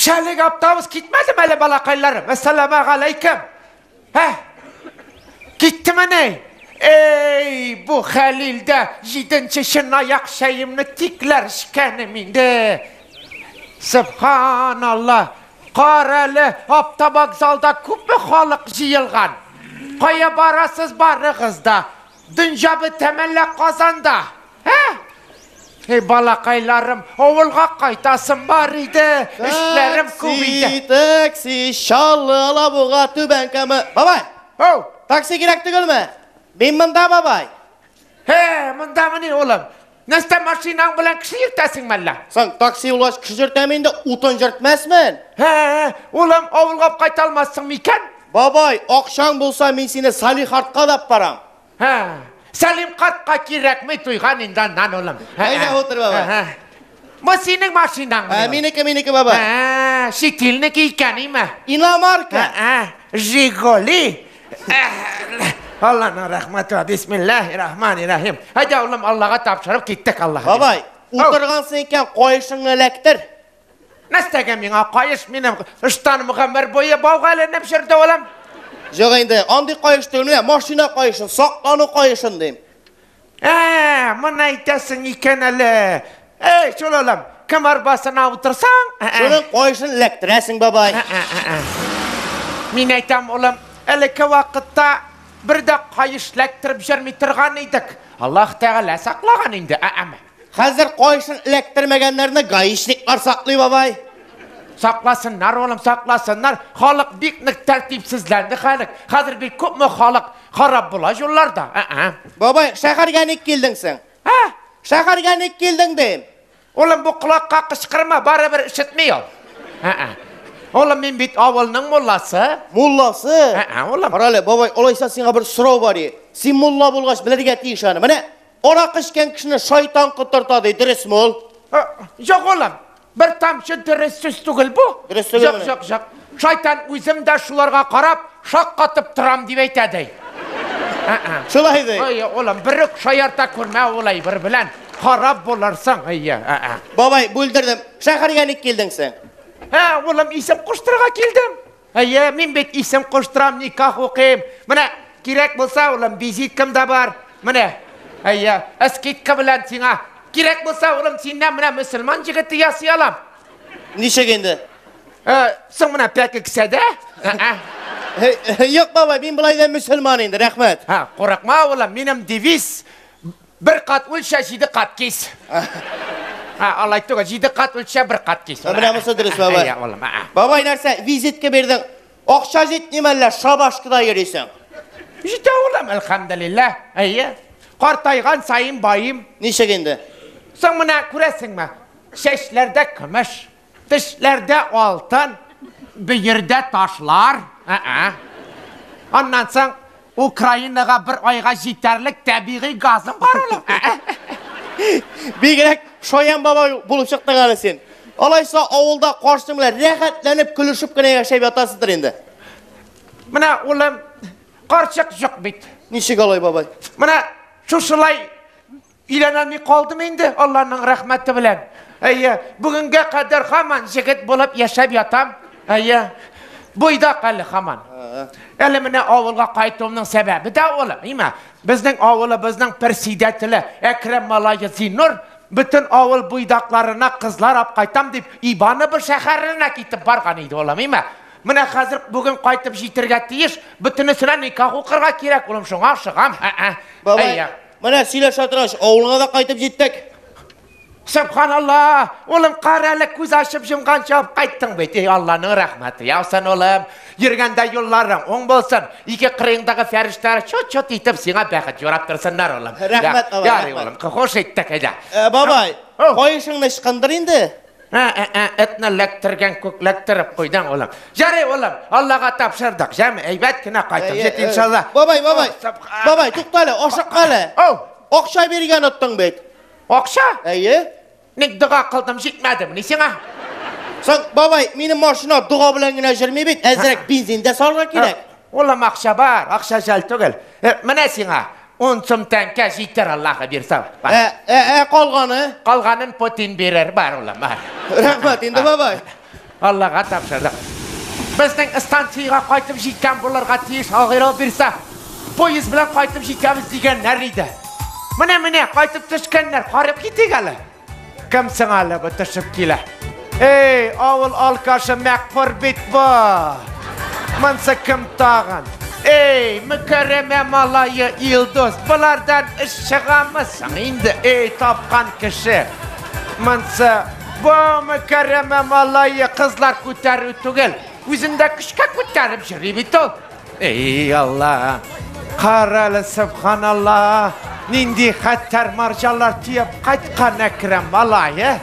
Шәлек автобус китмәдеме әле, балакайларым? Әссәламәгаләйкем. Ә? Киттемени? Эй, бу Хәлил дә җиденче чынаяк чәемне тикләр эчкәнем инде. Сөбханалла. Кара әле, автовокзалда күпме халык җыелган. Кая барасыз барыгыз да. Дөнья бетәме әллә Казанда? Ә? Эй, балакайларым, авылга кайтасым бар иде. Эшләрем күп иде. Такси, Чаллы, Алабуга, Түбән Кама. Бабай! Оу! Такси кирәк түгелме? Мин монда, бабай. Һе, мондамыни, улым? Нәрсә машинаң белән кеше йөртәсеңме әллә? Соң, такси булгач кеше йөртәм инде, утын йөртмәсмен. Һе, улым, авылга кайта алмассың микән? Бабай, акчаң булса, мин сине Салихардка да барам. Һә, Сәлим картка кирәкми, туйган инде аннан, улым. Әйдә, утыр, бабай. Бу синең машинаң. Ә, минеке, минеке, бабай. Ә, чит илнеке икән, име? Иномарка. Ә, Жигули. Алланың рәхмәте, бисмиллаһи рахмани рахим. Әйдә, улым, Аллага тапшырып киттек, Аллаһ. Бабай, утыргансың икән, каешыңны эләктер. Нәрсәгә миңа каеш, минем ыштаным гомер буе бауга эленеп йөрде, улым. Юк инде, андый каеш түгел, менә машина каешын, саклану каешын дим. Ә, моны әйтәсең икән әле. Эй, шул улым, кем арбасына утырсаң? Шуның каешын эләктерәсең, бабай. Мин әйтәм, улым, элекке вакытта бер дә каеш эләктереп йөрми торган идек. Аллаһ Тәгалә саклаган инде, әме. Хәзер каешын эләктермәгәннәрне гаишниклар саклый, бабай. Сакласыннар, улым, сакласыннар. Халык бик нык тәртипсезләнде хәлек. Хәзер бик күпме халык харап була юлларда. Ә-ә. Бабай, шәһәргә ник килдең соң? Ә? Шәһәргә ник килдең дим? Улым, бу колакка кычкырма, барыбер ишетми ул. Ә-ә. Улым, мин бит авылның мулласы. Мулласы? Ә-ә, улым. Кара әле, бабай, алайса сиңа бер сорау бар. Син мулла булгач белергә тиеш аны. Менә аракы эчкән кешене шайтан котырта ди, дөресме ул? Юк, улым, бер тамчы дөрес сүз түгел бу. Дөрес түгел. Юк, юк, юк. Шайтан үзем дә шуларга карап, шаккатып торам дип әйтә ди. Шулай ди. Ой, улым, берүк шаярта күрмә ул әйбер белән. Харап булырсың. Әйе, ә-ә. Бабай, бүлдердем. Шәһәргә ник килдең син? Ә, улым, исем куштырырга килдем. Әйе, мин бит исем куштырам, никах укыйм. Менә кирәк булса, улым, визиткам да бар. Менә, әйе, скидка белән сиңа. Кирәк булса, улым, синнән менә мөселман җегете ясый алам. Ничек инде? Соң менә пәке кесәдә. Юк, бабай, мин болай да мөселман инде, рәхмәт. Һа, курыкма, улым, минем девиз бер кат үлчә, җиде кат кис. Һа, алай түгел, җиде кат үлчә, бер кат кис. Менә монысы дөрес, бабай. Әйе, улым, ә. Бабай, нәрсә, визитка бирдең? Акча җитмиме әллә, шабашкада йөрисең? Җитә, улым, әлхәмдүлилләһ. Әйе. Картайган саен байым. Ничек инде? Соң менә күрәсеңме? Чәчләрдә көмеш, тешләрдә алтын, бөердә ташлар. Ә-ә. Аннан соң Украинага бер айга җитәрлек табигый газым бар, улым. Ә-ә. Бигрәк шаян бабай булып чыктың әле син. Алайса авылда каршың белән рәхәтләнеп көлешеп кенә яшәп ятасыздыр инде. Менә, улым, карчык юк бит. Ничек алай, бабай? Менә шушылай өйләнә калдым инде, Алланың рәхмәте белән. Әйе, бүгенгә кадәр һаман җегет булып яшәп ятам. Әйе, буйдак әле һаман. Әле менә авылга кайтуымның сәбәбе дә улым, име? Безнең авылыбызның председателе Әкрәм малае Зиннур бөтен авыл буйдакларына кызлар алып кайтам дип Иваново шәһәренә китеп барган иде, улым, име? Менә хәзер бүген кайтып җитәргә тиеш, бөтенесенә никах укырга кирәк, улым, шуңа ашыгам. Бабай, менә сөйләшә торгач, авылыңа да кайтып җиттек. Сөбханалла, улым, кара әле, күз ачып йомганчы алып кайттың бит. Эй, Алланың рәхмәте яусын, улым. Йөргәндә юлларың уң булсын. Ике кырыеңдагы фәрештәләр чот-чот итеп сиңа бәхет юрап торсыннар, улым. Рәхмәт, бабай. Ярый, улым, хуш иттек, әйдә. Бабай, каешыңны ычкындыр инде. Этне ләктергән күк ләктереп куйдың, улым. Ярый, улым, Аллага тапшырдык. Җәме, әйбәт кенә кайтып җит, иншалла. Бабай, бабай. Бабай, тукта әле, ашыкма әле. Акча биргән оттың бит. Акча? Әйе. Ник дога кылдым, җитмәдеме ни сиңа? Соң, бабай, минем машина дога белән генә йөрми бит, әзрәк бензин дә салырга кирәк. Улым, акча бар, акча жәл түгел. Менә сиңа 10 сум тәңкә җитәр, Аллаһы бирсә. Ә, калганы? Калганын Путин бирер, бар, улым, бар. Рәхмәт инде, бабай. Аллага тапшырдык. Безнең станциягә кайтып җиткән булырга тиеш, Алла бирсә. Поезд белән кайтып җитәбез дигәннәр иде. Менә, менә, кайтып төшкәннәр, карап китик әле. Кем соң әле бу төшеп килә? Эй, авыл алкашы Мәкфур бит бу. Монсы кем тагын? Эй, Мөкәррәмә малае Илдус, болардан эш чыгамы соң инде? Эй, тапкан кеше. Монсы бу Мөкәррәмә малае кызлар күтәрү түгел, үзен дә көчкә күтәреп йөри бит ул. Эй, Алла! Карале, субханалла! Нинди хәтәр марҗалар төяп кайткан Әкрәм малае.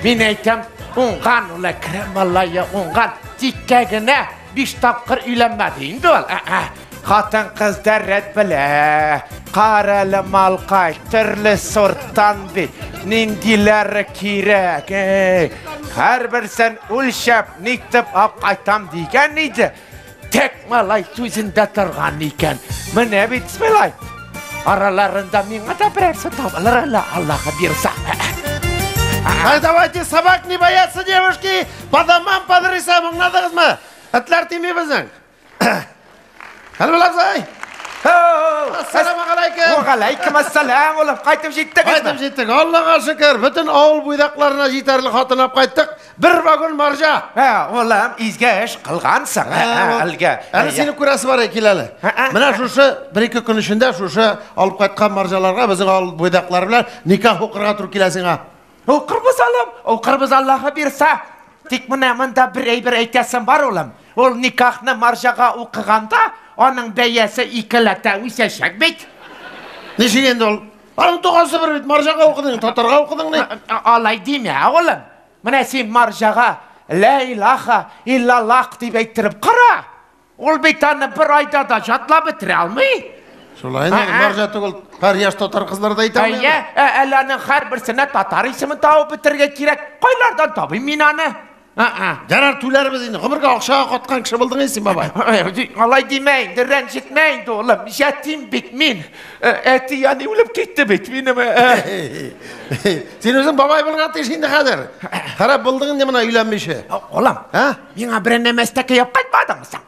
Мин әйтәм, уңган ул Әкрәм малае, уңган. Тиккә генә 5 тапкыр өйләнмәде инде ул. Хатын-кыз дәррәт белә. Карале, малкай, төрле сорттан бит. Ниндиләре кирәк. Эй, һәрберсен үлчәп, нитеп алып кайтам дигән иде. Тек малай сүзендә торган икән. Менә бит, малай. Араларында миңа да берәрсе табылыр әле, Аллаһы бирсә. А давайте собак не боятся, девушки, по домам, по адресам, аңладыгызмы? Этләр тими безнең. Хәлбул абзый! Ассаламу алейкум. Ва алейкум ассалам, улым, кайтып җиттегезме? Кайтып җиттек. Аллага шөкер, бөтен авыл буйдакларына җитәрлек хатын алып кайттык. Бер вагон марҗа. Һә, улым, изге эш кылгансың, әлгә. Әле сине күрәсе бар, кил әле. Менә шушы бер-ике көн эчендә шушы алып кайткан марҗаларга безнең авыл буйдаклары белән никах укырга туры килә сиңа. Укырбыз, улым, укырбыз, Аллаһы бирсә. Тик менә монда бер әйбер әйтәсем бар, улым. Ул никахны марҗага укыганда, аның бәясе икеләтә үсәчәк бит. Ничек инде ул? Аның тугасы бер бит, марҗага укыдың, татарга укыдың ни? Алай димә, улым. Менә син марҗага ла илаха иллаллах дип әйттереп кара. Ул бит аны бер айда да җатлап бетерә алмый. Шулай инде, марҗа түгел, һәр яшь татар кызлары да әйтә алмый. Әйе, әле аның һәрберсенә татар исемен табып бетерергә кирәк. Кайлардан табыйм мин аны? Ярар, түләрбез инде. Гомергә акчага каткан кеше булдың инде син, бабай. Алай димә инде, рәнҗетмә инде, улым. Ятим бит мин. Әти әни үлеп китте бит минем. Син үзең бабай булырга тиеш инде хәзер. Харап булдың инде менә өйләнмичә. Улым, миңа берәр нәмәстәкә яп кайтмадыңмы соң?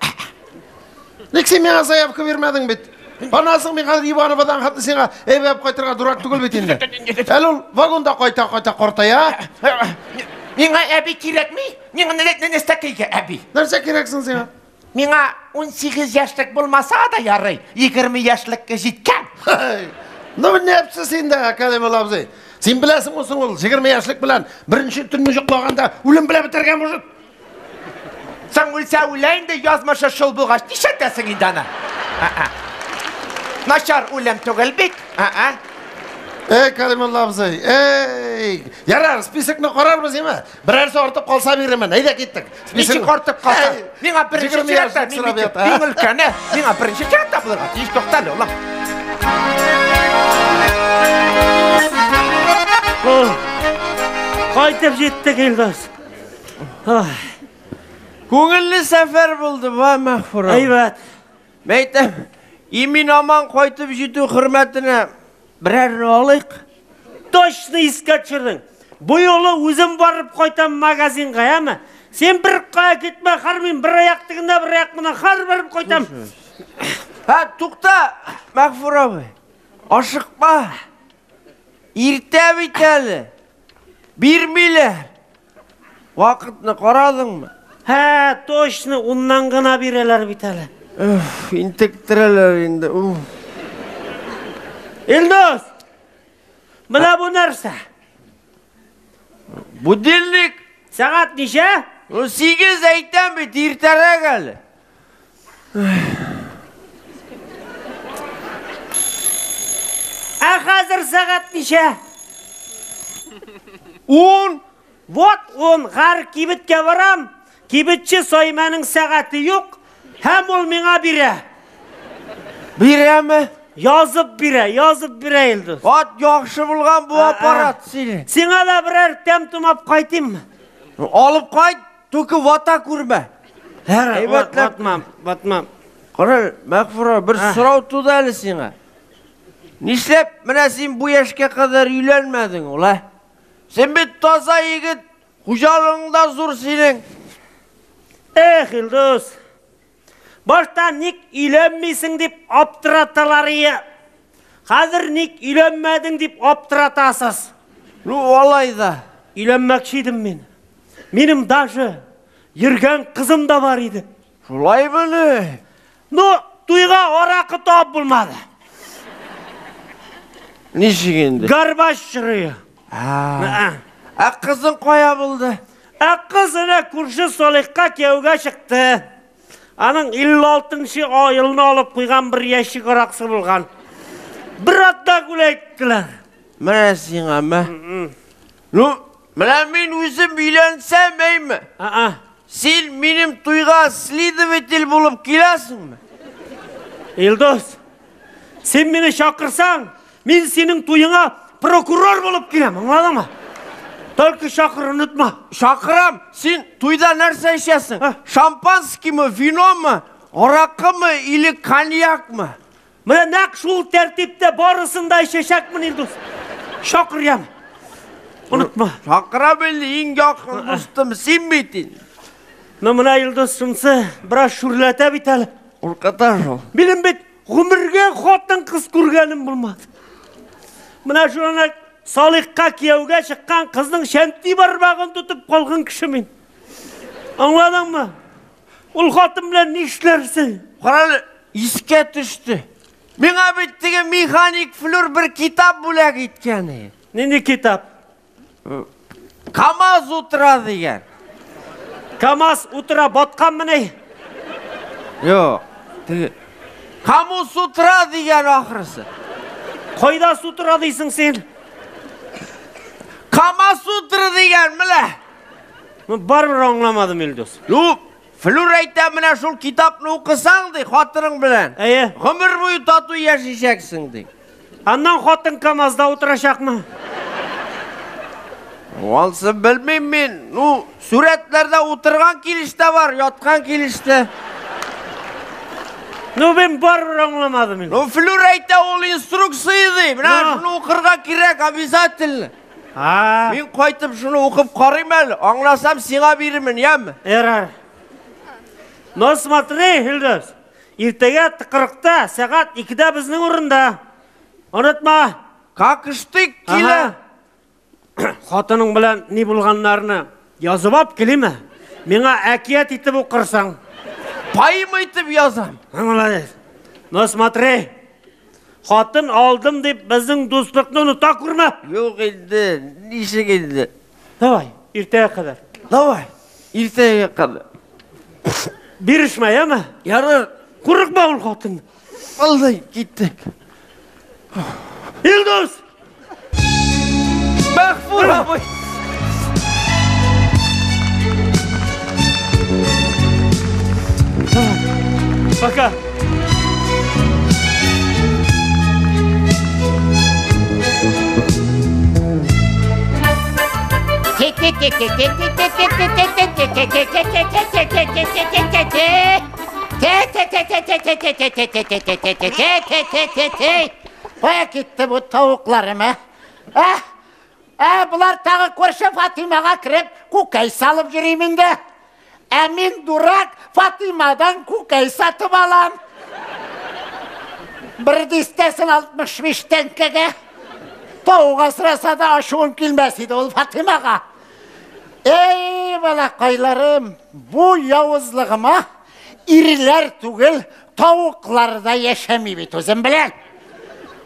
Ник син миңа заявка бирмәдең бит? Аннан мин хәзер Ивановадан хәтле сиңа әйбәп кайтырга дурак түгел бит инде. Әле ул вагонда кайта-кайта картая. Миңа әби кирәкми. Миңа нәрсә әби? Нәрсә кирәк соң сиңа? Миңа 18 яшьлек булмаса да ярый, 20 яшьлеккә җиткән. Ну, нәпсе син дә, Кәлимулла абзый. Син беләсеңме соң ул 20 яшьлек белән беренче төнне йоклаганда үлем белән бетәргә может? Соң үлсә үлә инде, язмышы шул булгач, нишләтәсең инде аны? Начар үлем түгел бит. Эй, Кәлимулла абзый, эй! Ярар, списокны карарбыз, име? Берәрсе артып калса бирермен. Әйдә киттек. Ничек артып калса? Миңа беренче чиратта, мин бит иң өлкәне. Миңа беренче чиратта булырга тиеш. Тукта әле, улым. Кайтып җиттек, Илдус. Күңелле сәфәр булды, ва, Мәгъфур. Әйбәт. Мәйтәм, имин аман кайтып җитү хөрмәтенә берәрне алыйк. Точно искә төшердең. Бу юлы үзем барып кайтам магазинга, әме? Син бер кая китмә, хәр мин бер аяк тегендә, бер аяк монда, хәр барып кайтам. Һә, тукта, Мәгъфур абый. Ашыкма. Иртә бит әле. Бирмиләр. Вакытны карадыңмы? Һә, точно, уннан гына бирәләр бит әле. Уф, интектерәләр инде. Уф. Илдус! Менә бу нәрсә? Будильник. Сәгать ничә? Ну, 8 әйтәм бит, иртәрәк әле. Ә хәзер сәгать ничә? 10. Вот он, хәр кибеткә барам, кибетче Саймәнең сәгате юк, һәм ул миңа бирә. Бирәме? Язып бирә, язып бирә Илдус. Ат яхшы булган бу аппарат сине. Сиңа да берәр тәм томап кайтыйммы? Алып кайт, түке вата күрмә. Әйбәтләп. Ватмам, ватмам. Кара, Мәгъфур, бер сорау туды әле сиңа. Нишләп менә син бу яшькә кадәр өйләнмәдең ул, ә? Син бит таза егет, Хуҗалыгың да зур синең. Эх, Илдус. Башта ник өйләнмисең дип аптыраталар ие. Хәзер ник өйләнмәдең дип аптыратасыз. Ну, алай да. Өйләнмәкче идем мин. Минем даже йөргән кызым да бар иде. Шулаймыни? Ну, туйга аракы табып булмады. Ничек инде? Горбач чырые. Ә кызың кая булды? Ә кыз әнә күрше Салихка кияүгә чыкты. Аның 56-нчы елны алып куйган бер ящик аракысы булган. Бер атта гүләйттеләр. Менә сиңа, мә. Ну, менә мин үзем өйләнсәм, әйме? А-а. Син минем туйга следователь булып киләсеңме? Илдус, син мине чакырсаң, мин синең туеңа прокурор булып киләм, аңладыңмы? Только чакыр, онытма. Чакырам, син туйда нәрсә эчәсең? Шампанскиймы, виномы, аракымы или коньякмы? Менә нәкъ шул тәртиптә барысын да эчәчәкмен, Илдус. Чакыр, яме. Онытма. Чакырам инде, иң якын дустым син бит инде. Ну, менә Илдус шунысы бераз шүрләтә бит әле. Куркыта шул. Минем бит гомергә хатын-кыз күргәнем булмады. Менә шуны Салихка кияүгә чыккан кызның чәнти бармагын тотып калган кеше мин. Аңладыңмы? Ул хатын белән нишләрсең? Карале, искә төште. Миңа бит теге механик Флюр бер китап бүләк иткән. Нинди китап? КамАЗ утыра дигән. КамАЗ утыра батканмыни? Юк, теге Камус утыра дигән ахрысы. Кайда сутыра дисең син? КамАЗ утыра дигән, менә. Ну, барыбер аңламадым, Илдус. Ну, Флюр әйтә, менә шул китапны укысаң, ди, хатының белән. Әйе. Гомер буе тату яшәячәксең, ди. Аннан хатын КамАЗда утырачакмы? Ансы белмим мин. Ну, сурәтләрдә утырган килеш тә бар, яткан килеш тә. Ну, мин барыбер аңламадым инде. Ну, Флюр әйтә, ул инструкция ди. Менә шуны укырга кирәк обязательно. Мин кайтып шуны укып карыйм әле. Аңласам, сиңа бирермен, яме? Ярар. Ну, смотри, Илдус, иртәгә тыкрыкта сәгать 2-дә безнең урында. Онытма. Как штык килә. Хатының белән ни булганнарны язып алып килиме? Миңа әкият итеп укырсың. Поэма итеп язам. Молодец. Ну, смотри. Хатын алдым дип безнең дуслыкны оныта күрмә. Юк инде, ничек инде. Давай, иртәгә кадәр. Давай, иртәгә кадәр. Бирешмә, яме? Ярар. Курыкма ул хатын. Алдай, киттек. Илдус! Мәгъфур абый! Пока. Кая китте бу тавыкларым, ә? Ә? Ә, болар тагы күрше Фатимага кереп, күкәй салып йөрим инде. Ә мин дурак Фатимадан күкәй сатып алам. Бер дистәсен 65 тәңкәгә. Тавык асраса да ачуым килмәс иде ул Фатимага. Эй, балакайларым, бу явызлыгыма ирләр түгел, тавыклар да яшәми бит үзем белән.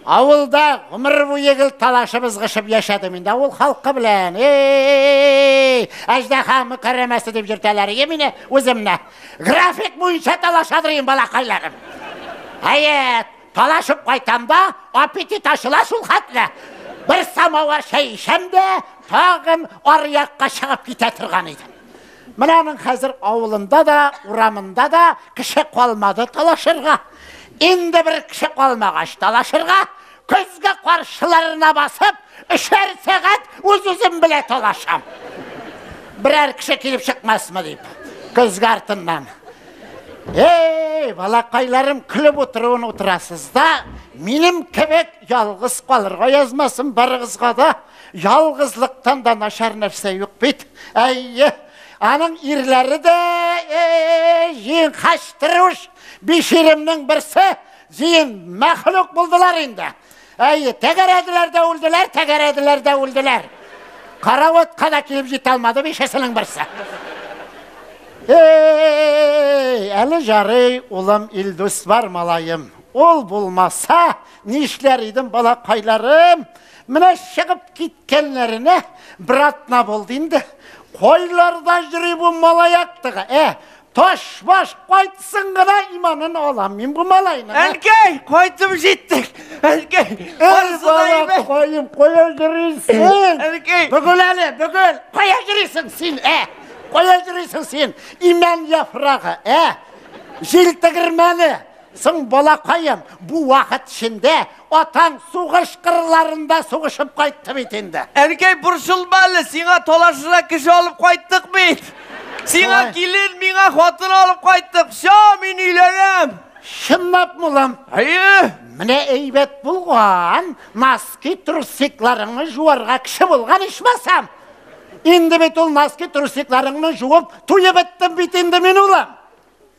Авылда гомер буе гел талашып ызгышып яшәдем инде авыл халкы белән. Эй, әждаһа мөкәррәмәсе дип йөртәләр иде мине үземне. График буенча талашадыр инде балакайларым. Әйе, талашып кайтам да, аппетит ачыла шул хәтле. Бер самовар чәй эчәм дә, тагын аръякка чыгып китә торган идем. Менә аның хәзер авылында да, урамында да кеше калмады талашырга. Инде бер кеше калмагач талашырга, көзгә каршыларына басып, өчәр сәгать үз-үзем белән талашам. Берәр кеше килеп чыкмасмы дип, көзгә артыннан. Эй, Эй, балакайларым, көлеп утыруын утырасыз да, минем кебек ялгыз калырга язмасын барыгызга да. Ялгызлыктан да начар нәрсә юк бит. Әйе, аның ирләре дә җыен хаштыруш, биш иремнең берсе җыен мәхлук булдылар инде. Әйе, тәгәрәделәр дә үлделәр, тәгәрәделәр дә үлделәр. Караватка да килеп җитә алмады бишесенең берсе. Эй, әле жарый, улым Илдус бар малаем. Ул булмаса, нишләр идем, балакайларым? Менә чыгып киткәннәренә бер атна булды инде. Кайларда йөри бу малай актыгы, ә? Таш баш кайтсын гына иманын алам мин бу малайның. Әнкәй, кайтып җиттек. Әнкәй, Эй, балакаем, кая йөрисең? Әнкәй. Бөгел әле, бөгел. Кая йөрисең син, ә? Кая йөрисең син? Имән яфрагы, ә? Җил тегермәне. Соң балакаем, бу вакыт эчендә атаң сугыш кырларында сугышып кайтты бит инде. Әнкәй, борчылма әле, сиңа талашырга кеше алып кайттык бит. Сиңа килен, миңа хатын алып кайттык. Всё, мин өйләнәм. Чынлап улым? Әйе. Менә әйбәт булган, носки трусикларыңны жуарга кеше булган ичмасам. Инде бит ул носки трусикларыңны жуып, туеп беттем бит инде мин улым.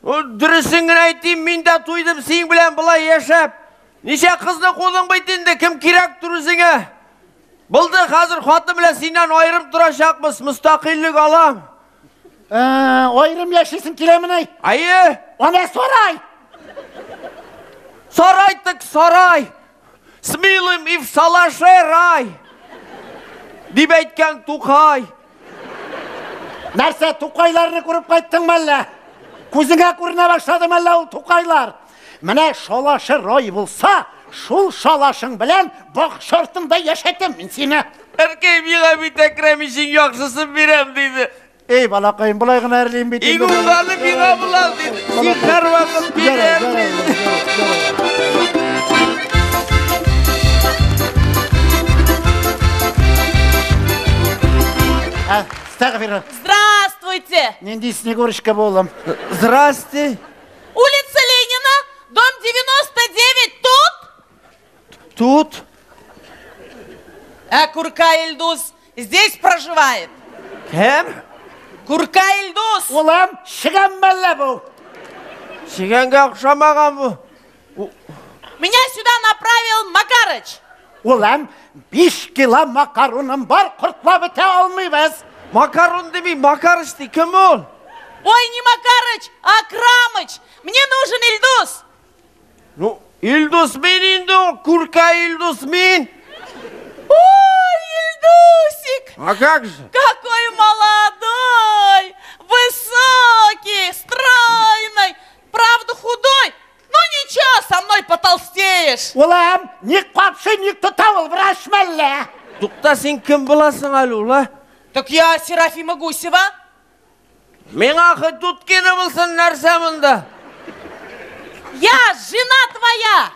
Дөресен генә әйтим, мин дә туйдым синең белән болай яшәп. Ничә кызны кудың бит инде, кем кирәктер үзеңә? Булды, хәзер хатын белән синнән аерым торачакбыз, мөстәкыйльлек алам. Аерым яшисең киләмени? Әйе. Ана сарай. Сарай так сарай. С милым и в шалаше рай. Дип әйткән Тукай. Нәрсә, Тукайларны күреп кайттыңмы әллә? Күзеңә күренә башладымы әллә ул Тукайлар? Менә шалашы рай булса, шул шалашың белән бакча артында яшәтәм мин сине. Әнкәй, миңа бит Әкрәм өчен яхшысын бирәм, диде. Эй, балакаем, болай гына әрлим бит инде. Иң уңганы миңа була, диде. Син һәрвакыт бирәм, диде. Здравствуйте! Нинди Снегурочка булым. Здрасте! Улица Ленина, дом 99, тут? Тут. А Курка Ильдус здесь проживает? Кем? Курка Ильдус! Улым, чегән мәллә бу? Чегәнгә охшамаган бу. Меня сюда направил Макарыч. Улым, 5 кило макароным бар, кортлап бетә алмыйбыз. Макарон дими, Макарыч ди, кем ул? Ой, не Макарыч, а Акрамыч. Мне нужен Ильдус. Ну, Ильдус мин инде ул, Курка Ильдус мин. Ой, Ильдусик. А как же? Какой молодой, высокий, стройный, правда худой. Ну ничего, со мной потолстеешь. Улым, ник капшы, ник тота ул, врач мәллә? Тукта, син кем буласың әле, ула? Так я Серафима Гусева. Миңа хоть Дуткина булсын, нәрсә монда? Я жена твоя.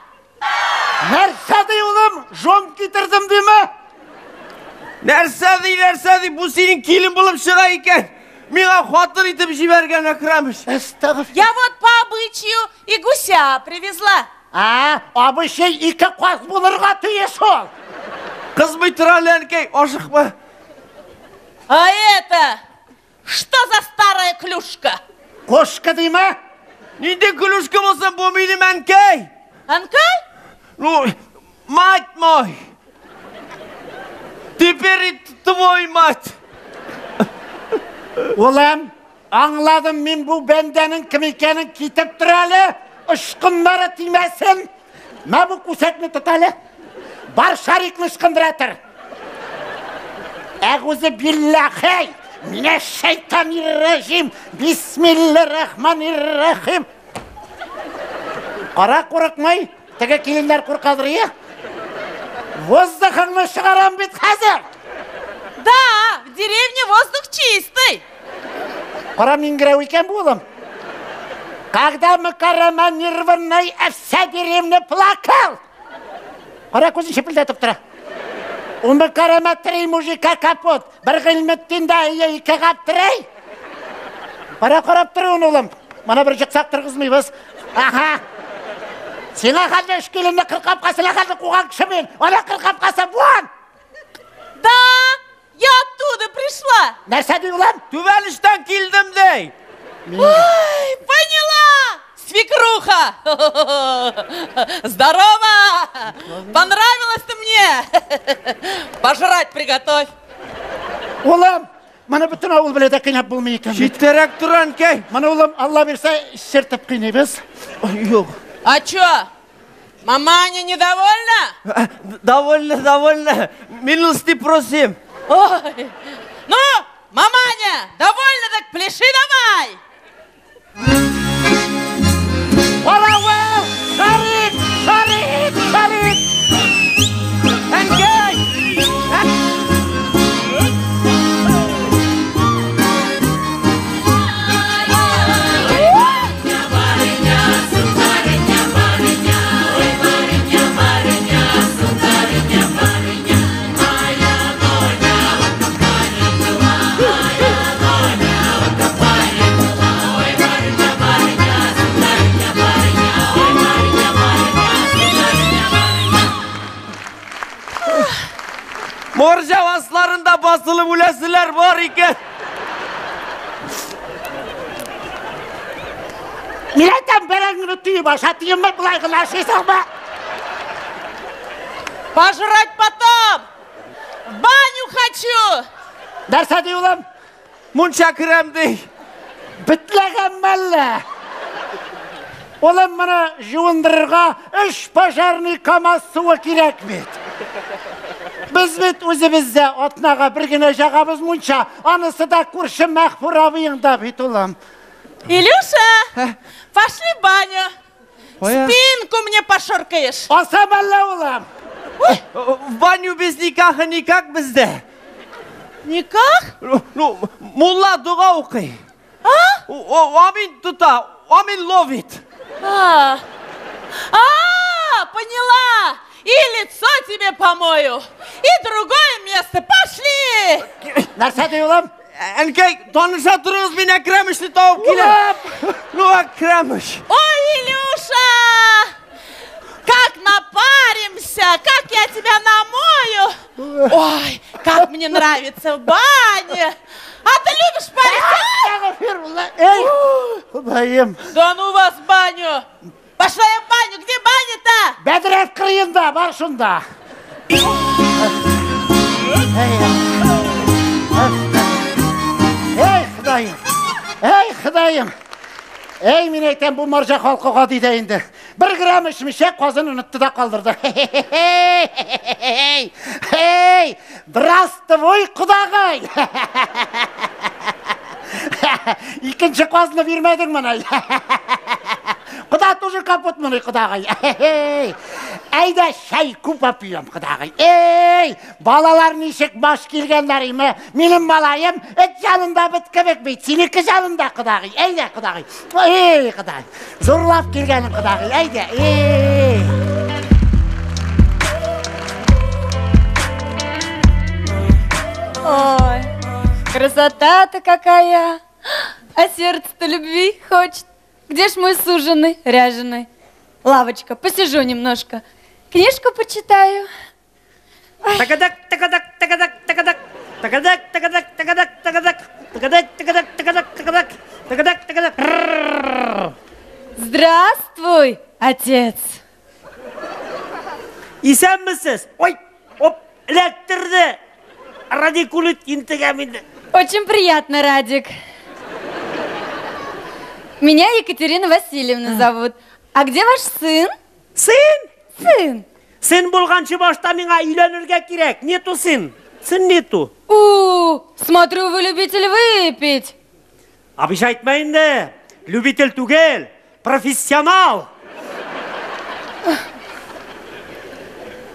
Нәрсә ди, улым? Жон китердем диме? Нәрсә ди, нәрсә ди? Бу синең килен булып чыга икән. Миңа хатын итеп җибәргән Әкрәмеш. Я вот по обычаю и гуся привезла. А, обычай ике каз булырга тиеш ул. Кызмый тора әле, әнкәй, ашыкма. А это что за старая клюшка? Кошка диме? Нинди клюшка булсын, бу минем әнкәй. Әнкәй? Ну, мать мой. Теперь и твой мать. Улым, аңладым мин бу бәндәнең кем икәнен, китеп тор әле, ышкыннары тимәсен. Мә бу күсәкне тот әле. Бар шарикны ышкындыра тор. Әгүзе билләхи, минә шайтанир-рәҗим, бисмилләһир-рахманир-рахим. Кара курыкмый, теге киленнәр куркадыр, я? Воздухыңны чыгарам бит хәзер. Да, в деревне воздух чистый. Кара миңгерәү икән бу, улым. Когда Макарама нервной, вся деревня плакал. Кара күзен чепелдәтеп тора. У Макарама три мужика капот. Бер Гыйльметдин дә ике Гаптрей. Кара карап тор, улым. Мана бер чыксак торгызмыйбыз. Ага. Сиңа хәтле өч киленне кыр капкасына хәтле куган кеше мин. Ана кыр капкасы вон! Да, я оттуда пришла. Нәрсә ди улым? Түбән эштән килдем ди. Ой, поняла! Свекруха! Здорово! Понравилось ты мне! Пожрать приготовь. Улым, моны бөтен авыл белә дә кыйнап булмый икән. Читтәрәк тор, әнкәй. Моны улым, Алла бирсә, чертеп кыйныйбыз. Юк. А чё? Маманя недовольна? Довольно, довольно. Милости просим. Ой, ну, маманя, довольна, так пляши давай! Каравыл! Шарик! Шарик! Шарик! Әнкәй! Морҗа асларында басылып үләселәр бар икән. Мин әйтәм, бәрәңгене төеп аша, тиенме болай гына ашыйсыңмы? Пожрать потом! В баню хочу! Нәрсә ди улым? Мунча керәм ди. Бетләгән мәллә? Улым, моны жуындырырга өч пожарный КАМАЗ суы кирәк бит. Без бит үзебездә атнага бер генә җагабыз мунча, анысы да күрше Мәхфур абыеңда бит, улым. Илюша, пошли в баню. Кая? Спинку мне пошоркаешь. Аса мәллә, улым? В баню без никаха никак бездә. Никак? Ну, мулла дога укый. А? Амин тота, амин ловит. А, а, поняла. И лицо тебе помою, и другое место. Пошли! Нәрсә ди, улым? Әнкәй, таныша торыгыз, мин Әкрәмешне табып киләм. Ну, Әкрәмеш. Ой, Илюша! Как напаримся, как я тебя намою! Ой, как мне нравится в бане! А ты любишь париться? Әстәгъфирулла. Эй, Ходаем. Да ну вас в баню! Пошла я в баню! Где баня-то? Бәдрәф кырыенда, бар шунда. Эй, Ходаем. Эй, Ходаем. Эй, мин әйтәм, бу марҗа халкы гади дә инде. Бер грамм эчмичә казын онытты да калдырды. Эй, здравствуй, кодагый. Икенче казны бирмәдең моны. Кода тоже капут моны, кодагый. Әйдә чәй күп попьем, кодагый. Эй, балалар ничек баш килгәннәр име? Минем малаем эт янында бит кебек бит, синеке янында, кодагый. Әйдә, кодагый. Эй, кодагый. Зурлап килгәнең, кодагый. Әйдә, эй. Ой, красота-то какая! А сердце-то любви хочет. Где ж мой суженый, ряженый? Лавочка, посижу немножко. Книжку почитаю. Такадак, такадак, такадак, такадак. Такадак, такадак, такадак, такадак. Такадак, такадак, такадак, такадак. Такадак, такадак. Рррррр. Здравствуй, отец. Исәнмесез? Ой, оп, эләктерде. Радикулит интегәм инде. Очень приятно, Радик. Меня Екатерина Васильевна зовут. А где ваш сын? Сын? Сын. Сын булганчы башта миңа өйләнергә кирәк. Нету сын. Сын нету. У, смотрю, вы любитель выпить. Абыйш әйтмә инде. Любитель түгел, профессионал.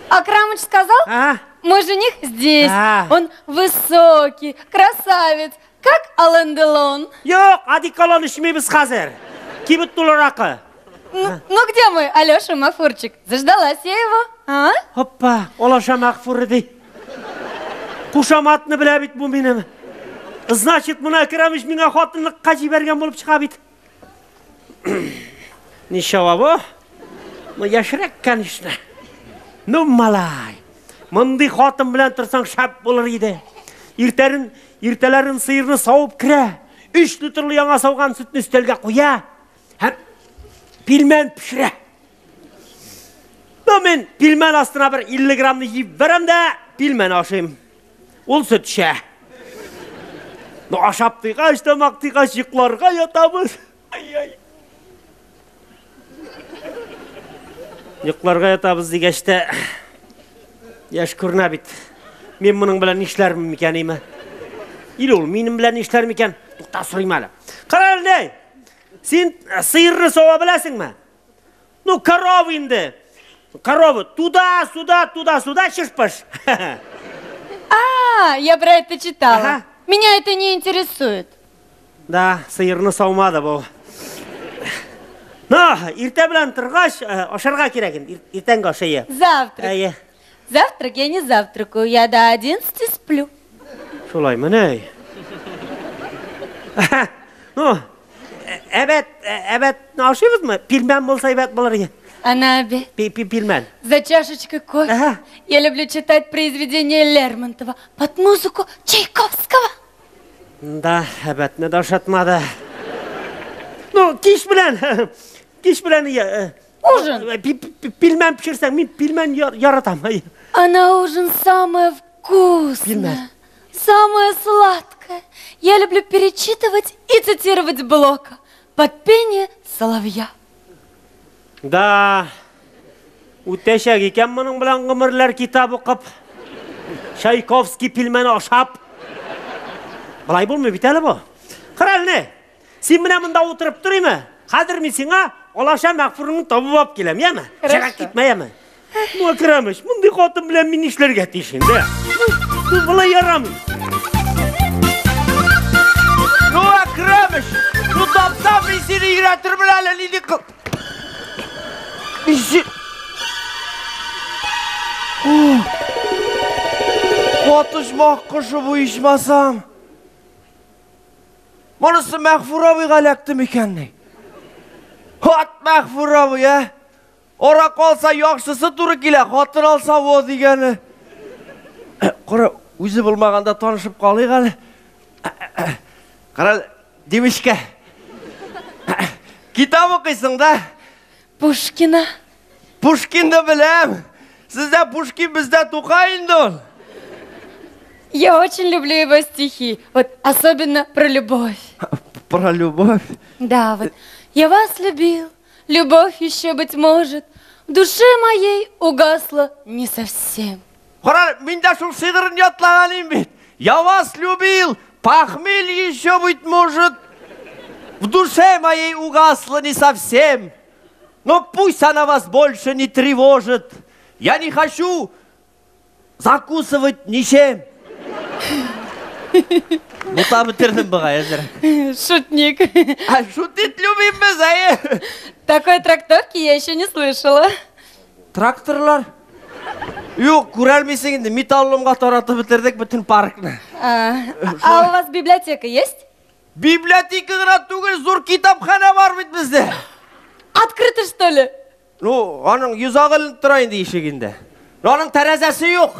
Акрамыч сказал, А? мой жених здесь. А. Он высокий, красавец, как Ален Делон. Юк, одеколон эчмибез хәзер. Кибет тулы ракы. Ну, ну где мой Алеша Мафурчик? Заждалась я его, а? Хоппа, Алаша Мәгъфур ди. Кушаматны белә бит бу минем. Значит, моны Әкрәмеш миңа хатынлыкка җибәргән булып чыга бит. Ничего бу? Ну, яшьрәк, конечно. Ну, малай. Мондый хатын белән торсаң шәп булыр иде. Иртәрен, иртәләрен сыерны савып керә. 3 литрлы яңа сауган сөтне өстәлгә куя. Һәм пилмән пешерә. Ну, мин пилмән астына бер 50 граммны җибәрәм дә пилмән ашыйм. Ул сөт эчә. Ну, ашап туйгач, тамак туйгач, йокларга ятабыз. Ай-ай. Йокларга ятабыз дигәч тә, яшь күренә бит. Мин моның белән нишләрмен микән, име? Или ул минем белән нишләр микән? Тукта, сорыйм әле. Кара әле, син сыерны сава беләсеңме? Ну, корова инде. Корова туда-сюда, туда-сюда, чыш-пыш. А, я про это читала. Ага. Меня это не интересует. Да, сыерны саумады бу. Ну, иртә белән торгач, ашарга кирәк инде. Иртәнге аш, әйе. Завтрак. Әйе. Завтрак я не завтракаю, я до 11 сплю. Шулай мени? Ну, әбәт, әбәт ашыйбызмы? Пилмән булса әйбәт булыр иде. А на обед? Пилмән. За чашечкой кофе. Ага. Я люблю читать произведения Лермонтова под музыку Чайковского. Да, әбәтне дә ашатмады. Ну, кич белән, кич белән Ужин. Пилмән пешерсәң, мин пилмән яратам. А на ужин самое вкусное, Пельмень. самое сладкое. Я люблю перечитывать и цитировать Блока под пение соловья. Да, үтәчәк икән моның белән гомерләр китап укып, Чайковский пилмән ашап. Болай булмый бит әле бу. Кара әле, син менә монда утырып торыймы? Хәзер мин сиңа алаша Мәгъфурыңны табып алып киләм, яме? Хорошо. Чыгып китмә, яме? Ну, Әкрәмыч, мондый хатын белән мин нишләргә тиеш инде? Ну, болай ярамый. Ну, Әкрәмыч, ну тапсам мин сине өйрәтермен әле нинди кыл... Мин син... Катышмак кошы бу ичмасам. Монысы Мәгъфур абыйга эләкте микән ни? Хат Мәгъфур абый, ә? Ара калса яхшысы туры килә, хатын алса во дигәне. Кара, үзе булмаганда танышып калыйк әле. Кара, димешкә. Китап укыйсың да? Пушкина. Пушкинны беләм. Сездә Пушкин, бездә Тукай инде ул. Я очень люблю его стихи, вот особенно про любовь. Про любовь. Да, вот я вас любил, любовь еще, быть может, в душе моей угасла не совсем. Кара, мин дә шул шигырен ятлаган идем бит. Я вас любил, похмелье еще, быть может, в душе моей угасла не совсем. Но пусть она вас больше не тревожит. Я не хочу закусывать ничем. Бута бетердем бугай әзер. Шутник. А шутить любим без, әйе. Такой трактовки я еще не слышала. Тракторлар? Юк, күрәлмисең инде, металломга таратып бетердек бөтен паркны. А у вас библиотека есть? Библиотека гына түгел, зур китапханә бар бит бездә. Открыто, что ли? Ну, аның йозагы эленеп тора инде ишегендә. Но аның тәрәзәсе юк.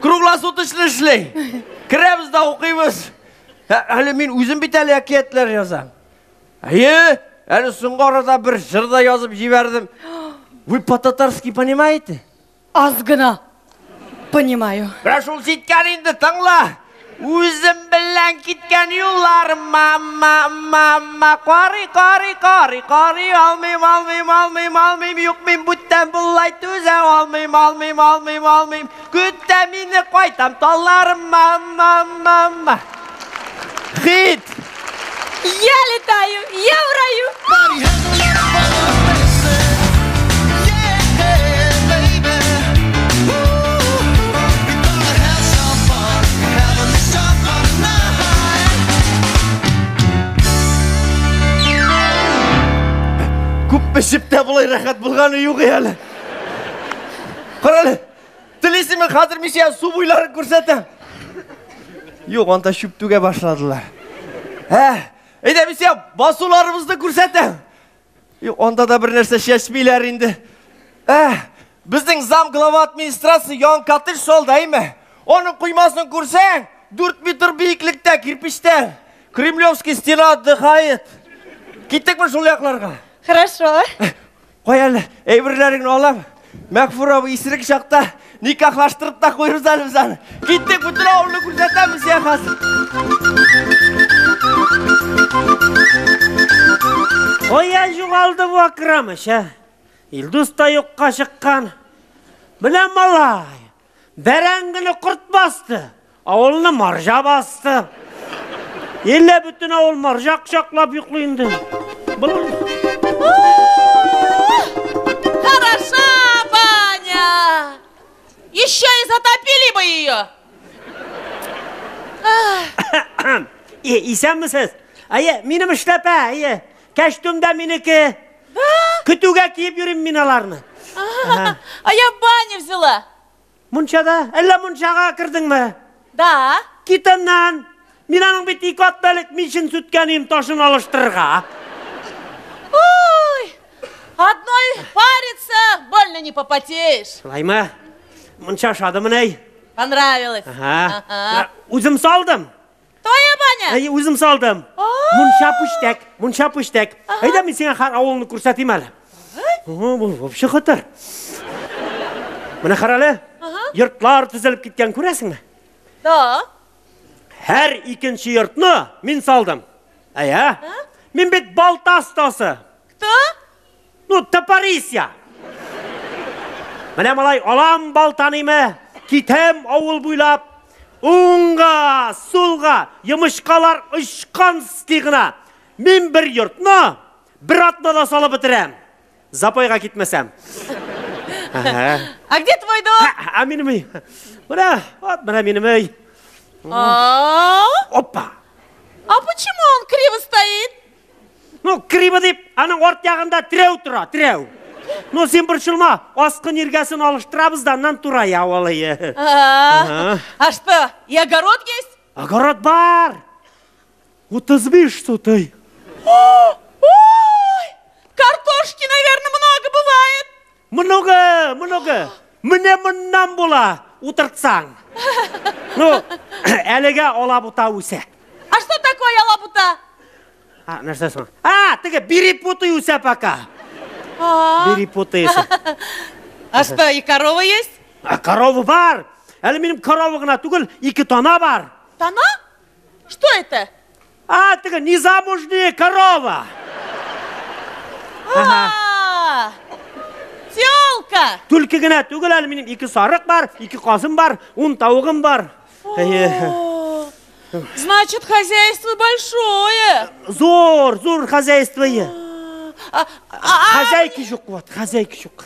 Круглосуточно эшли. Керәбез дә укыйбыз. Әле мин үзем бит әле әкиятләр язам. Әйе, әле соңгы арада бер җыр да язып җибәрдем. Вы по-татарски понимаете? Аз гына понимаю. Менә шул җиткән инде, тыңла. Үзем белән киткән юлларыма, ма, ма, ма, карый, карый, карый, карый алмыйм, алмыйм, алмыйм, алмыйм, юк мин бүтән болай түзә алмыйм, алмыйм, алмыйм, алмыйм. Көтә мине кайтам талларыма, ма, ма, ма. Хит! Я летаю, я в раю. Күп эчеп тә болай рәхәт булганы юк әле. Кара әле, телисеңме, хәзер мин сиңа су буйларын күрсәтәм. Юк, анда чүп түгә башладылар. Ә, әйдә мин сиңа басуларыбызны күрсәтәм. Юк, анда да бер нәрсә чәчмиләр инде. Ә, безнең зам глава администрация яңа коттедж салды, әйме? Аның коймасын күрсәң, 4 метр биеклектә кирпичтән. Кремлевский стена отдыхает. Киттекме шул якларга? Хорошо. Кой әле, әйберләреңне алам. Мәгъфур абый исерек чакта никахлаштырып та куербыз әле без аны. Киттек, бөтен авылны күрсәтәм сиңа хәзер. Кая югалды бу Акрамыч, ә? Илдус та юкка чыккан. Менә малай, бәрәңгене корт басты, авылны марҗа басты. Әллә бөтен авыл марҗа кочаклап йоклый инде. Булыр. Хороша баня! Еще и затопили бы ее! Исәнмесез? Әйе, минем эшләпә, әйе. Кәчтүм дә минеке. Көтүгә киеп йөрим мин аларны. А я в бане взяла. Мунчада? Әллә мунчага кердеңме? Да. Кит аннан. Мин аның бит ике атна элек мичен сүткән идем ташын алыштырырга. Ой, одной париться, больно не попотеешь. Шулаймы? Мунча ошадымыни? Понравилось. Ага. Ага. Үзем салдым. Твоя баня? Әйе, үзем салдым. Мунча пүчтәк, мунча пүчтәк. Әйдә мин сиңа хәр авылны күрсәтим әле. О, бу вообще хәтәр. Менә кара әле. Йортлар төзелеп киткән, күрәсеңме? Да. Һәр икенче йортны мин салдым. Әйе. Мин бит балта остасы. Кто? Ну, топорис я. Менә малай, алам балтаныймы, китәм авыл буйлап, уңга, сулга, йомычкалар очканский гына. Мин бер йортны бер атнада салып бетерәм. Запойга китмәсәм. Ага. А где твой дом? А минем өй. Менә, вот менә минем өй. А? Опа. А почему он криво стоит? Ну, криво дип, аның арт ягында терәү тора, терәү. Ну, син борчылма, аскы ниргәсен алыштырабыз да, аннан турая ул. А, а что, и огород есть? Огород бар. 35 сотый. Ой, картошки, наверное, много бывает. Много, много. Менә моннан була, утыртсаң. Ну, әлегә алабута үсә. А что такое алабута? А, нәрсә соң? А, теге берепутый үсә пока. А, Берепутый үсә. а что, и корова есть? А корова бар. Әле минем корова гына түгел, ике тана бар. Тана? Что это? А, теге незамужняя корова. А, телка. Түлке генә түгел, әле минем ике сарык бар, ике казым бар, ун тавыгым бар. Әйе. О, значит, хозяйство большое. Зур, зур хозяйство. А, а, Хозяйки юк, вот, хозяйки юк.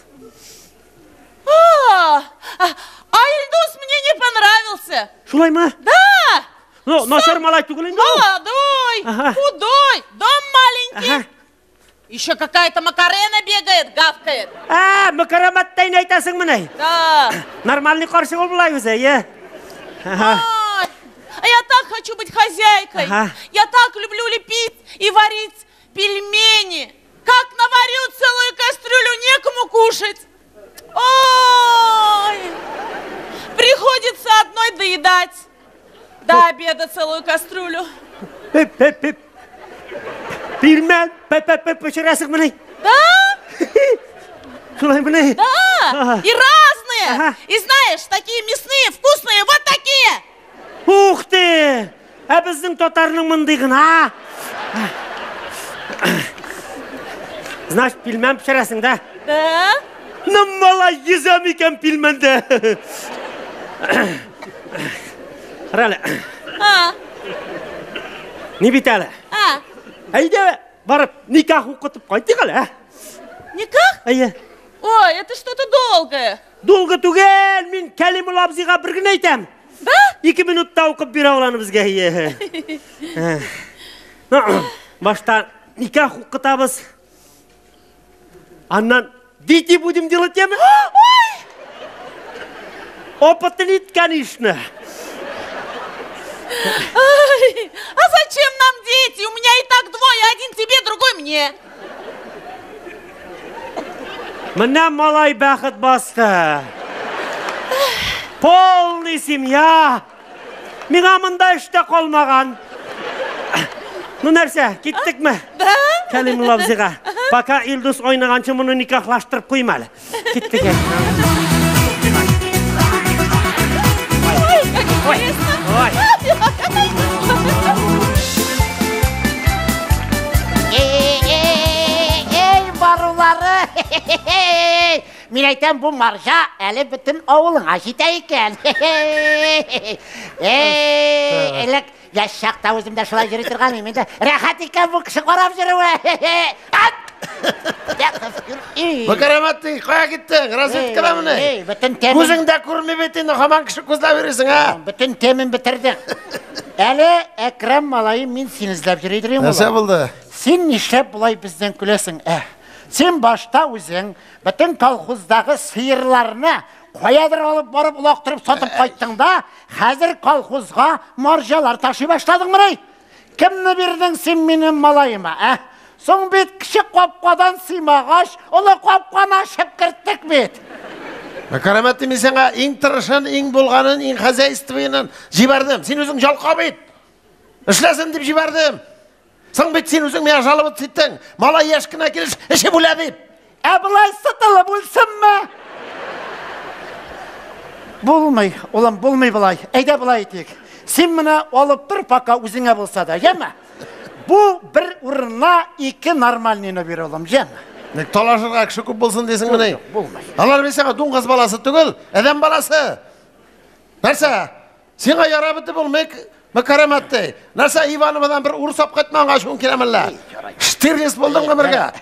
а, а, а Ильдус мне не понравился. Шулаймы? Да, Ну, начар малай түгел инде ул. молодой, Ага. худой, дом маленький. Ага. Еще какая-то Макарена бегает, гавкает. А, Мөкәрәмәттәйне әйтәсеңмени? Да. Нормальный карчык ул болай үзе, е. Ага. Ай, а я так хочу быть хозяйкой. Ага. Я так люблю лепить и варить пельмени. Как наварю целую кастрюлю, некому кушать. Ой, приходится одной доедать. До обеда целую кастрюлю. Пеп, пеп, пеп. Пельмән, пеп, пеп, пеп, пешерәсеңмени? Да? Шулаймыни? Да, Ага. и разные. Ага. И знаешь, такие мясные, вкусные, вот такие. Ух ты! Ә безнең татарның мондый гына. Значит, пельмән пешерәсең дә? Да? Ну, малай, йөзәм икән пельмәндә. Кара әле, А, ни бит әле? а, Әйдә, барып никах укытып кайтыйк әле, ә? никах? Әйе. Ой, это что-то долгое. Долго түгел, мин Кәлимулла абзыйга бер генә әйтәм. Да? Ике минутта укып бирә ул аны безгә. Әйе. Ну, башта никах укытабыз. Аннан дети будем делать, яме? Опыты нет, конечно. Ай, а зачем нам дети? У меня и так двое, один тебе, другой мне. Менә малай бәхет басты. Полный семья. Миңа монда эш тә калмаган. Ну нәрсә, киттекме? Да. Кәлимулла абзыйга. Пока Илдус ойнаганчы моны никахлаштырып куйма әле. Киттек әле. Ой, как интересно. Ой. Эй, барулары! Мин әйтәм, бу маржа әле бөтен авылыңа җитә икән. Эй, элек яшь чакта үзем дә шулай йөри торган идем инде. Рәхәт икән бу кеше карап йөрүе. Ат! Мөкәрәмәтти, кая киттең? Разведкадамыни? Эй, бөтен тәмен... Күзең дә күрми бит инде, һаман кеше күзләп йөрисең, ә? Бөтен тәмен бетердең. Әле Әкрәм малаем, мин сине эзләп йөри идем. Нәрсә булды? Син нишләп болай бездән көләсең, ә? Син башта үзең бөтен колхоздагы сыерларны каядыр алып барып олактырып сатып кайттың да, хәзер колхозга марҗалар ташый башладыңмыни? Кемне бирдең син минем малаема, ә? Соң бит кече капкадан сыймагач, олы капканы ачып керттек бит. Мөкәрәмәтти, мин сиңа иң тырышын, иң булганын, иң хозяйственныйын җибәрдем. Син үзең жалкау бит. Эшләсен дип җибәрдем. Соң бит син үзең миңа жаловаться иттең. Малай яшь кенә килеш эчеп үлә дип. Ә болай сытылып үлсенме? Булмый, улым, булмый болай. Әйдә болай итик. Син моны алып тор, пока үзеңә булса да, яме? Бу бер урынына ике нормальныйны бир, улым, яме? Ник талашырга кеше күп булсын дисеңмени? Юк, булмый. Алар бит сиңа дуңгыз баласы түгел, адәм баласы. Нәрсә? Сиңа ярап бетеп булмый, Мөкәрәмәтти. Нәрсә, Ивановадан бер урыс алып кайтмаганга ачуың киләме әллә? Штирлиц булдың гомергә.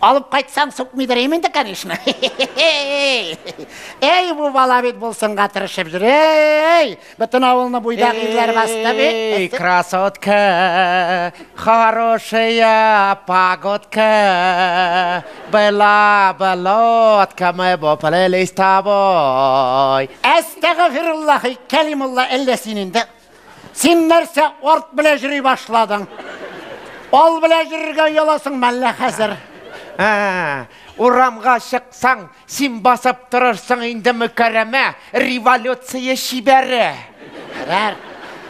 Алып кайтсаң, сукмыйдыр инде, конечно. Эй, бу бала бит булсынга тырышып йөри. Эй, бөтен авылны буйдак ирләр басты бит. Эй, красотка, хорошая погодка, была бы лодка, мы бы плыли с тобой. Әстәгъфируллаһи, Кәлимулла, әллә син инде? Син нәрсә арт белән йөри башладың? Ал белән йөрергә ояласың мәллә хәзер? Ә, урамга чыксаң, син басып торырсың инде, Мөкәрәмә, революция чибәре. Ярар.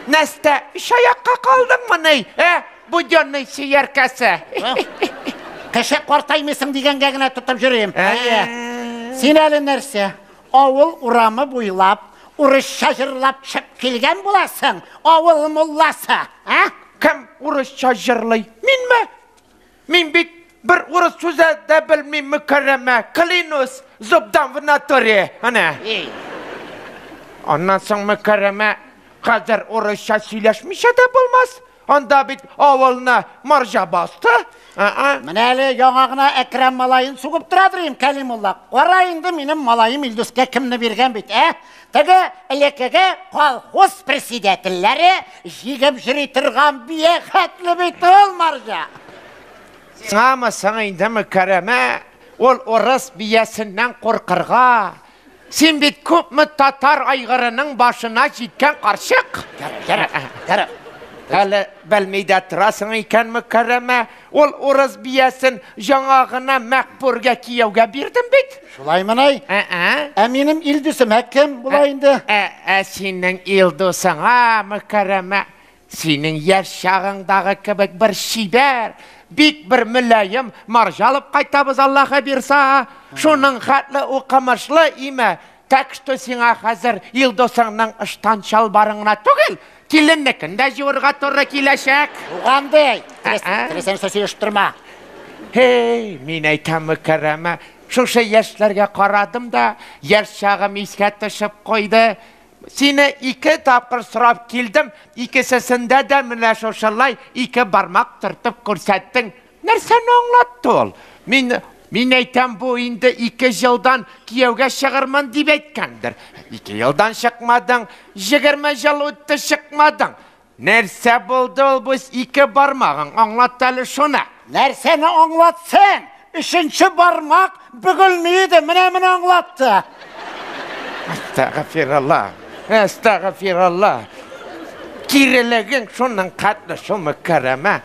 Нәрсә, өч аякка калдыңмыни, ә, Буденный сөяркәсе? Кеше картаймыйсың дигәнгә генә тотып йөрим. Ә. Син әле нәрсә, авыл урамы буйлап, урысча җырлап чыгып килгән буласың, авыл мулласы, ә? Кем урысча җырлый? Минме? Мин бит бер урыс сүзе дә белмим, Мөкәрәмә. Клянусь, зуб дам в натуре. Әнә. Эй. Аннан соң, Мөкәрәмә, хәзер урысча сөйләшмичә дә булмас. Анда бит авылны марҗа басты. А-а. Менә әле яңа гына Әкрәм малаен сугып тора дим, Кәлимулла. Кара инде минем малаем Илдускә кемне биргән бит, ә? Теге элеккеге колхоз председательләре җигеп йөри торган бия хәтле бит ул марҗа. Сиңамы соң инде, Мөкәрәмә, ул урыс биясеннән куркырга? Син бит күпме татар айгырының башына җиткән карчык. Ярар, ярар. Әле белми дә торасың икән, Мөкәрәмә, ул урыс биясен яңа гына Мәкбүргә кияүгә бирдем бит. Шулаймыни? Ә-ә. Ә минем Илдусым ә кем була инде? Ә, ә синең Илдусыңа, Мөкәрәмә, синең яшь чагыңдагы кебек бер чибәр, бик бер мөлаем марҗа алып кайтабыз, Аллаһы бирса. Шуның хәтле укымышлы име. Так что сиңа хәзер Илдусыңның ыштан чалбарын гына түгел, киленнекен дә җуырга туры киләчәк. Тугандай, Ә-ә. теләсәң сөйләшеп торма. Һей, мин әйтәм, Мөкәрәмә, шушы яшьләргә карадым да, яшь чагым искә төшеп куйды. Сине ике тапкыр сорап килдем, икесесендә дә менә шушылай ике бармак төртеп күрсәттең. Нәрсәне аңлатты ул? Мин әйтәм, бу инде 2 елдан кияүгә чыгармын дип әйткәндер. 2 елдан чыкмадың, 20 ел үтте чыкмадың. Нәрсә булды ул бу ике бармагың? Аңлат әле шуны. Нәрсәне аңлатсын? Өченче бармак бөгелми иде, менә моны аңлатты. Әстәгъфирулла, әстәгъфирулла. Кирелегең шуның катлы шул, Мөкәрәмә.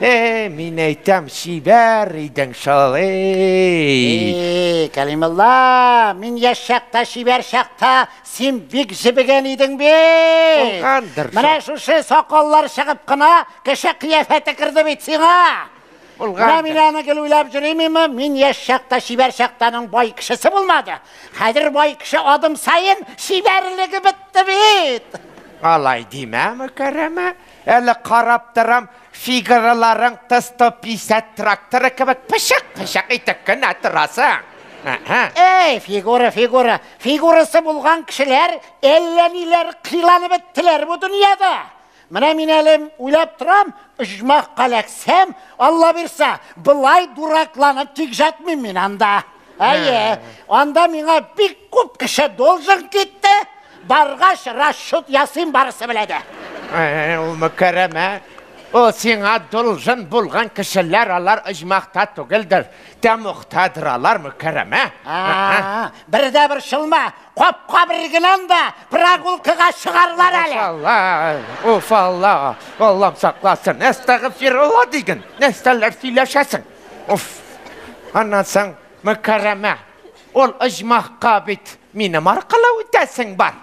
Эй, мин әйтәм, чибәр идең шул, эй. Эй, Кәлимулла, мин яшь чакта, чибәр чакта син бик җебегән идең бит. Булгандыр шул. Менә шушы сакаллар чыгып кына кеше кыяфәте керде бит сиңа. Булгандыр. Менә мин аны гел уйлап йөримме, мин яшь чакта, чибәр чактаның бай кешесе булмады. Хәзер бай кеше адым саен чибәрлеге бетте бит. Алай димә, Мөкәррәмә. Әле карап торам, фигураларың Т-150 тракторы кебек пышык-пышык итеп кенә торасың. Әһә. Эй, фигура, фигура. Фигурасы булган кешеләр әллә ниләр кыйланып беттеләр бу дөньяда. Менә мин әле уйлап торам, оҗмахка эләксәм, Алла бирсә, былай дуракланып тик жатмыйм мин анда. Әйе, анда миңа бик күп кеше должен китте. Баргач расчет ясыйм барысы белә дә. Ул Мөкәррәмә, ул сиңа должен булган кешеләр алар оҗмахта түгелдер, тәмугтадыр алар, Мөкәррәмә. Бер дә борчылма, капка бер генә анда прогулкага чыгарлар әле. Алла, уф Алла, Аллам сакласын. Әстәгъфирулла диген, нәрсәләр сөйләшәсең? Уф. Аннан соң, Мөкәррәмә, ул оҗмахка бит минем аркылы үтәсең бар.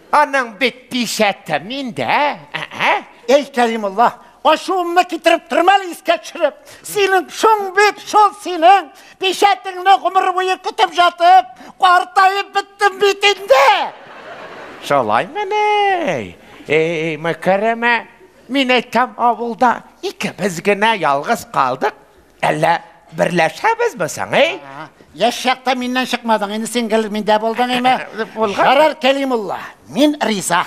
Аның бит пишәте миндә. Ә? Эй, Кәримулла, ачуымны китереп торма әле искә төшереп. Синең шуң бит шул синең пишәтеңне гомер буе көтеп жатып, картаеп беттем бит инде. Шулаймыни? Эй, Мөкәррәмә, мин әйтәм, авылда икебез генә ялгыз калдык. Әллә берләшәбезме соң, эй? Яшь чакта миннән чыкмадың, инде син гел миндә булдың, әйме? Булган. Ярар, Кәлимулла, мин риза.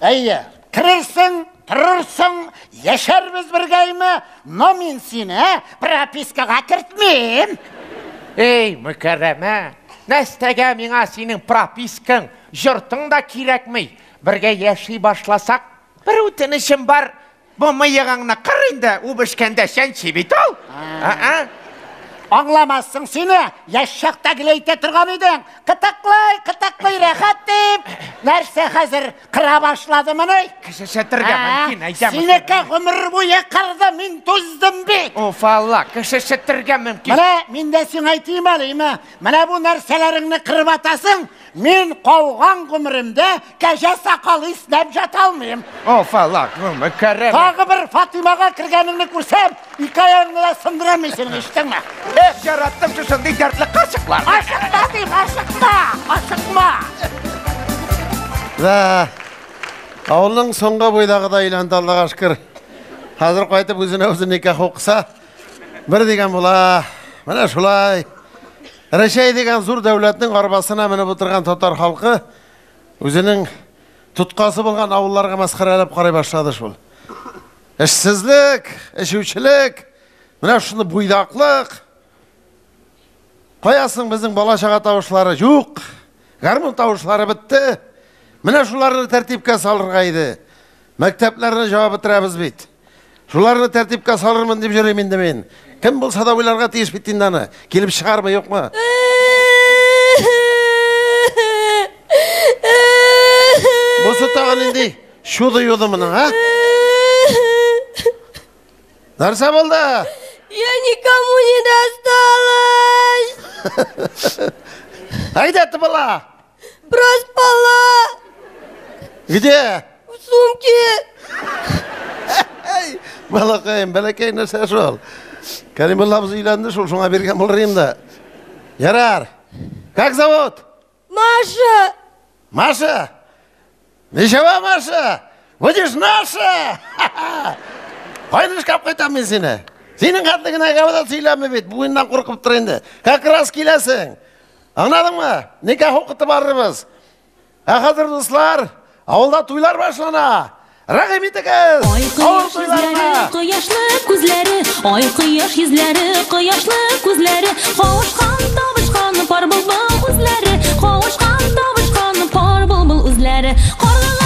Әйе, керерсең, торырсың, яшәрбез бергә, әйме? Но мин сине пропискага кертмим. Эй, Мөкәррәмә, нәрсәгә миңа синең пропискаң, йортың да кирәкми. Бергә яши башласак, бер үтенечем бар. Бу мыегыңны кыр инде, үбешкәндә чәнчи бит ул. Ә-ә. Аңламассың сине, яшь чакта гел әйтә торган идең. Кытыклый, кытыклый рәхәт дип. Нәрсә хәзер кыра башладымыни? Кеше шәтергә мөмкин, әйтәм. Синеке гомер буе кырды, мин түздем бит. Уф Алла, кеше шәтергә мөмкин. Менә мин дә сиңа әйтим әле, име? Менә бу нәрсәләреңне кырып атасың, мин калган гомеремдә кәҗә сакалы иснәп ята алмыйм. Уф Алла, Мөкәррәмә. Тагы бер Фатимага кергәнеңне күрсәм, ике аягыңны да сындырам мин синең, ишеттеңме? Эх, яраттым шушындый дәртле карчыкларны. Ашыкма дим, ашыкма, ашыкма. Да, авылның соңгы буйдагы да өйләнде, Аллага шөкер. Хәзер кайтып үзенә үзе никах укыса, бер дигән була. Менә шулай. Рәчәй дигән зур дәүләтнең арбасына менеп утырган татар халкы үзенең тоткасы булган авылларга мәсхәрәләп карый башлады шул. Эшсезлек, эчүчелек, менә шуны буйдаклык. Каясың безнең бала-чага тавышлары? Юк. Гармун тавышлары бетте. Менә шуларны тәртипкә салырга иде. Мәктәпләрне җавап бетерәбез бит. Шуларны тәртипкә салырмын дип йөрим инде мин. Кем булса да уйларга тиеш бит инде аны. Килеп чыгармы, юкмы? Бусы тагы нинди чудо-юдо моның, а? Нәрсә булды? Я никому не досталась. А где ты была? Проспала. Где? В сумке. Эй, балакаем, бәләкәй нәрсә шул. Кәримулла абзый өйләнде шул, шуңа биргән булыр инде. Ярар. Как зовут? Маша. Маша? Ничего, Маша? Будешь наша! Кайда эшкә кайтам мин сине? Синең хәтле генә гәүдә сөйләми бит, буеннан куркып тор инде. Как раз киләсең. Аңладыңмы? Никах укытып барырбыз. Ә хәзер, дуслар, авылда туйлар башлана. Рәхим итегез! Ай Авыл кояш йөзләре, туйларына! кояшлы күзләре, ай кояш йөзләре, кояшлы күзләре, кавышкан, табышкан пар былбыл үзләре, кавышкан, табышкан пар былбыл үзләре. Карлыгач